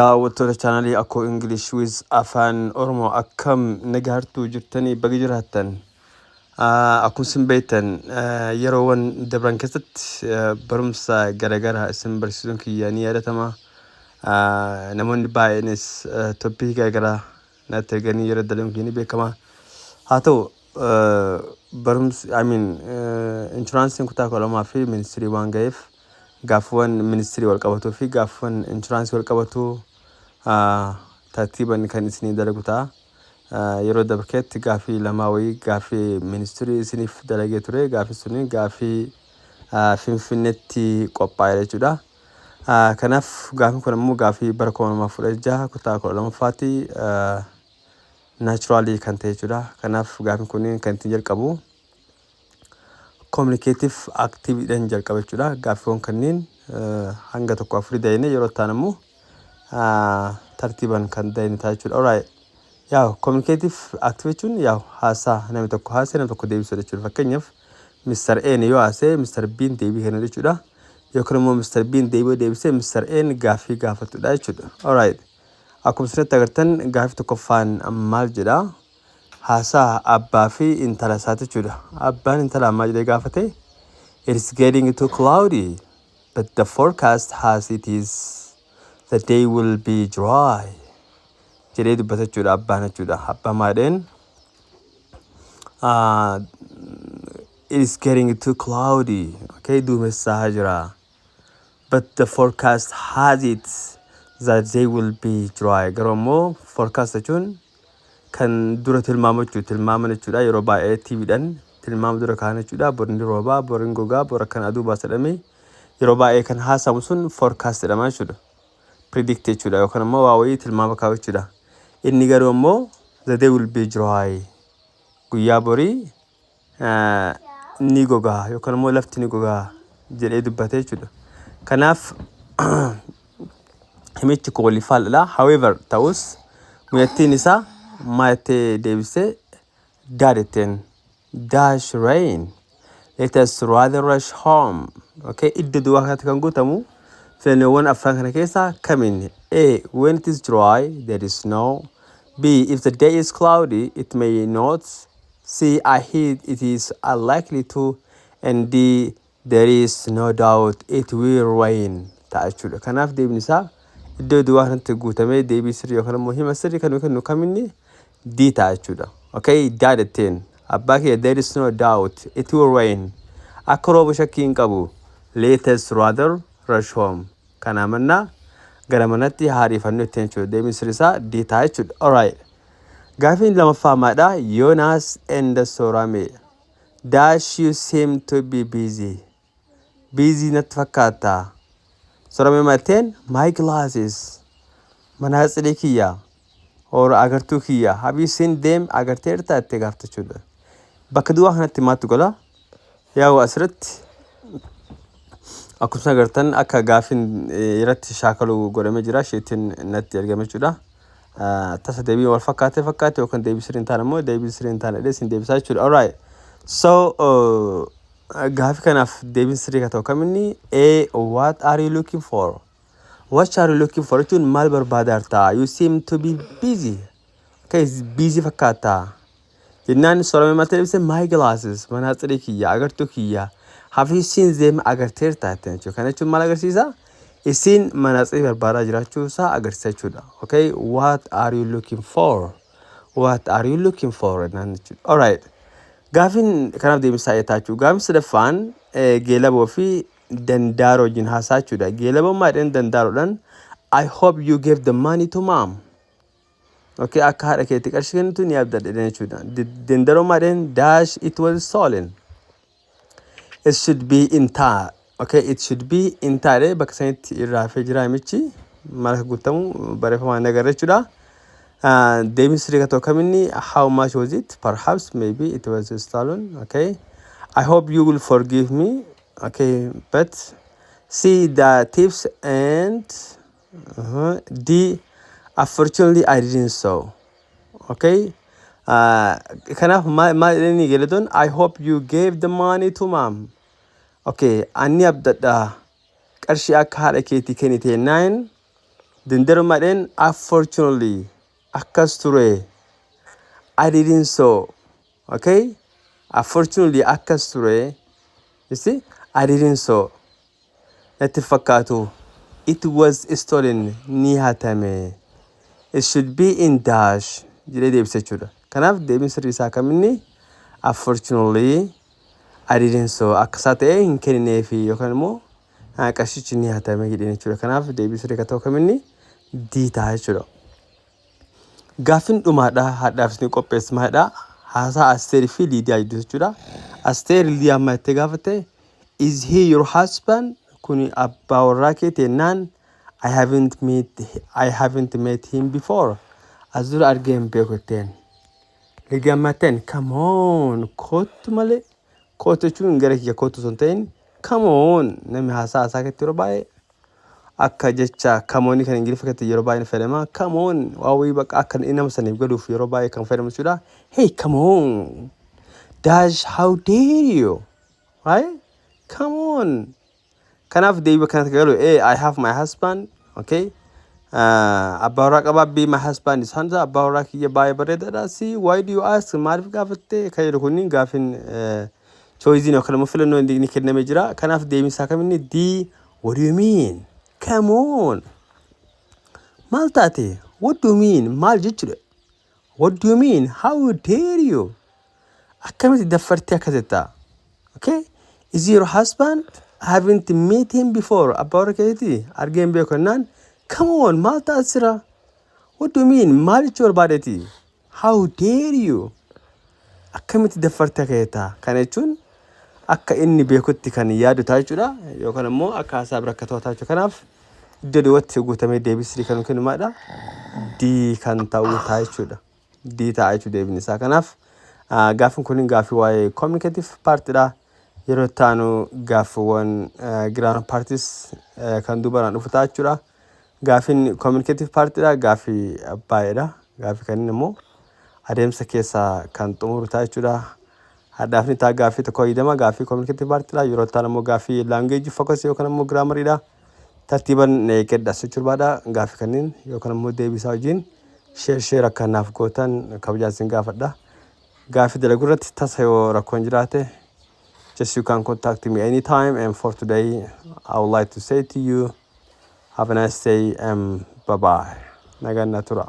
Daawwattoota chaanalii Akkoo English with Afaan Oromoo, akkam nagahartuu jirtanii? Baga jiraattan. Akkuma isin beektan, yeroowwan dabran keessatti barumsa garaagaraa isin barsiisuun kiyya ni yaadatama. Namoonni baay'eenis topic garaagaraa natti erganii yeroo dalaguun kiyya ni beekama. Haa ta'u, barumsi, I mean, entranceiin kutaa 12 fi ministirii waan ga'eef, gaaffiiwwan ministirii wal qabatuu fi gaaffiiwwan entrance wal qabatu tartiiban kan isinii dalagu ta'a. Yeroo dabarkeetti gaaffii lamaa wayii gaaffii ministirii isiniif dalagee ture. Gaaffii suni gaaffii Finfinneetti qophaa'e jechuudha. Kanaaf gaaffiin kun immoo gaaffii bara 2016 kutaa 12ffaatti natural kan ta'e jechuudha. Kanaaf gaaffiin kun kan ittiin jalqabu communicative activityidhaan jalqaba jechuudha. Gaaffiiwwan kanneen hanga tokko afurii dayine, yeroo ta'an immoo tartiiban kan dayine ta'a jechuudha. Alright. Yaa, communicative activity jechuun yaa haasaa namni tokko haasee namni tokko deebisuu jechuudha. Fakkeenyaaf, Mr. A yoo haasee, Mr. B deebii kennu jechuudha. Yookiin immoo Mr. B deebii deebisee, Mr. A gaaffii gaafatudha jechuudha. Alright. Akkuma asirratti agartan, gaaffii tokkoffaan maal jedhaa? Haasaa abbaa fi intala isaati jechuudha. Abbaan intalaa maal jedhee gaafate? "It is getting too cloudy, but the forecast has it is the day will be dry," jedhee dubbata jechuudha abbaan jechuudha. Abbaan maal jedheen? "It is getting too cloudy." Okay, duumessaa jira. "But the forecast has it that they will be dry." Garuu immoo forecast jechuun kan dura tilmaama jechuudha. Tilmaama jechuudha. Yeroo baay'ee TVdhaan tilmaama dura kaa'an jechuudha. Bor ni roobaa, bor ni gogaa, bor akkan aduu baasa jedhamee yeroo baay'ee kan haasamu sun forecast jedhama jechuudha. Predict jechuudha yookaan immoo waa wayii tilmaama kaa'u jechuudha. Inni garuu immoo "the day will be dry." Guyyaa borii ni gogaa yookaan immoo lafti ni gogaa jedhee dubbate jechuudha. Kanaaf himichi kun waliif faalladha. However, ta'us, mucattiin isaa maal jettee deebisee? "Dad," jetteen, "dash rain. Let us rather rush home." Okay, iddoo duwwaa kanatti kan guutamu filannoowwan afran kana keessaa kamiin? A. When it is dry, there is snow. B. If the day is cloudy, it may not. C. I hear it is unlikely to. And D. There is no doubt it will rain ta'a jechuudha. Kanaaf deebiin isaa iddoo duwwaa kanatti guutamee deebii sirrii yookaan immoo hima sirrii kan kennu kaminni? D ta'a jechuudha. Okay, "Dad," jetteen. Abbaa kiyya, "there is no doubt it will rain." Akka rooba shakkii hin qabu. "Let us rather rush home." Kanaa mannaa gara manatti haariifannoo ittiin jechuudha. Deebiin sirrii isaa D ta'a jechuudha. Alright. Gaafiin lamaffaa maadha? Yoonaas and Soorame. "Dash you seem to be busy." Busy natti fakkaata. Soorame matteen, "My glasses." Manaatsirii kiyya. Or agartuu kiyya. "Have you seen them?" Agarteerta jettee gaafta jechuudha. Bakka duwwaa kanatti maaltu gola? Yaa'u, asirratti akkuma agartan akka gaafiin irratti shaakalu godhamee jira. Sheetiin natti argame jechuudha. Tasa deebii wal fakkaatee fakkaate yookaan deebii sirrii hin taane immoo deebii sirrii hin taane jedhee isin deebisaa jechuudha. Alright. So gaafii kanaaf deebiin sirrii kan ta'u kaminni? A. What are you looking for? "What are you looking for" jechuun maal barbaadaa jirta? "You seem to be busy." Okay, busy fakkaata. Jennaan Soorame maal ta'e? "My glasses." Manaatsirii kiyya, agartuu kiyya. "Have you seen them?" Agarteerta jetteen jechuudha. Kana jechuun maal agarsiisa? Isiin manaatsirii barbaadaa jiraachuu isaa agarsiisa jechuudha. Okay, "What are you looking for? What are you looking for?" jennaan jechuudha. Alright. Gaafiin kanaaf deebisaa jechuudha. Gaafin sadaffaan Geelaboo fi Dandaaroo wajjin haasaa jechuudha. Geelaboon maal jedhan Dandaaroodhaan? "I hope you gave the money to Mom." Okay, akka haadha keetti qarshii kennitu ni abdadha jedhan jechuudha. Dandaaroo maal jedhan? "Dash it was stolen. It should be intact." Okay, "it should be intact" bakka sanitti irraa hafee jira himichi. Maal akka guutamu barreeffamaan agarra jechuudha. Deebiin sirrii kan ta'u kaminni? How much was it? Perhaps, maybe it was stolen. Okay. I hope you will forgive me. Okay, but see the tips and D. Unfortunately, I didn't so. Okay. Kanaaf maal jedhanii Geeladoon? "I hope you gave the money to Mom." Okay, ani abdadha qarshii akka haadha keetii kennite jennaan. Dindarumadheen, "Unfortunately, akkas ture. I didn't saw." Okay? Unfortunately, akkas ture. You see? I didn't saw. Natti fakkaatu. It was stolen. Ni hatame. It should be in dash. Jedhee deebisa jechuudha. Kanaaf deebiin sirrii isaa kaminni? Unfortunately, I didn't saw. Akkasaa ta'ee hin kennineefi yookaan immoo qarshichi ni hatame jedheen jechuudha. Kanaaf deebii sirrii kan ta'u kaminni? D ta'a jechuudha. Gaaffiin dhumaadha hadhaaf isin qopheesse maalidha? Haasaa Asteer fi Liidiyaa jidduu jechuudha. Asteer Liidiyaa amma itti gaafatte, "Is he your husband?" Kuni abbaa warraa keeti jennaan, "I haven't met him before." As dura argee hin beeku jetteen. Liidiyaa amma jetteen, "Come on, kottu malee." Kottu jechuun gara kiyya kottu osoo hin ta'in, come on, namni haasaa haasaa keessatti yeroo baay'ee akka jecha come onii kan Ingiliffa keessatti yeroo baay'ee ni fayyadama. Come on, waa wayii bakka akka nama saniif galuuf yeroo baay'ee kan fayyadamu jechuudha. Hey, come on. Dash, how dare you? Right? Come on. Kanaaf deebii kanatti galu A, I have my husband. Okay. Abbaa warraa qabaa. B, my husband is handsome. Abbaa warraa kiyya baay'ee bareedaadha. C, why do you ask? Maaliif gaafatte? Kan jedhu kunniin gaaffiin choiceiin yookaan immoo filannoon inni kennamee jira. Kanaaf deebiin isaa kaminni? D, what do you mean? Come on. Maal taate? What do you mean? Maal jechuudha? What do you mean? How dare you? Akkamitti daffartee akkas jettaa? Okay? Is he your husband? I haven't met him before. Abbaa warra keetii argee hin beeku jennaan. Come on, maal taasisira? What do you mean? Maal jechuu barbaadeeti? How dare you? Akkamitti daffartee akka jettaa? Kana jechuun akka inni beekutti kan yaadu ta'a jechuudha. Yookaan immoo akka haasaa bira akka ta'u ta'a jechuudha. Kanaaf iddoo duwwaatti guutamee deebii sirrii kan kennu maalidha? D kan ta'u ta'a jechuudha. D ta'a jechuudha deebiin isaa. Kanaaf gaaffiin kun gaaffii waa'ee communicative partidha. Yeroo itti aanu gaaffiiwwan grammar partis kan duubaraan dhufu ta'a jechuudha. Gaaffiin communicative partidha. Gaaffii baay'eedha. Gaaffii kanneen immoo adeemsa keessaa kan xumuru ta'a jechuudha. Hadhaafni ta'a gaaffii tokko hidhama gaaffii communicative partidha. Yeroo itti aanu immoo gaaffii language focus yookaan immoo grammariidha. Tartiiban eeggadha jechuu barbaada. Gaaffii kanneen yookaan immoo deebii isaa wajjin share share akka naaf gootan kabajaan isin gaafadha. Gaaffii dalaguu irratti tasa yoo rakkoon jiraate, just you can contact me anytime, and for today I would like to say to you, have a nice day and bye bye. Nagaan na tura.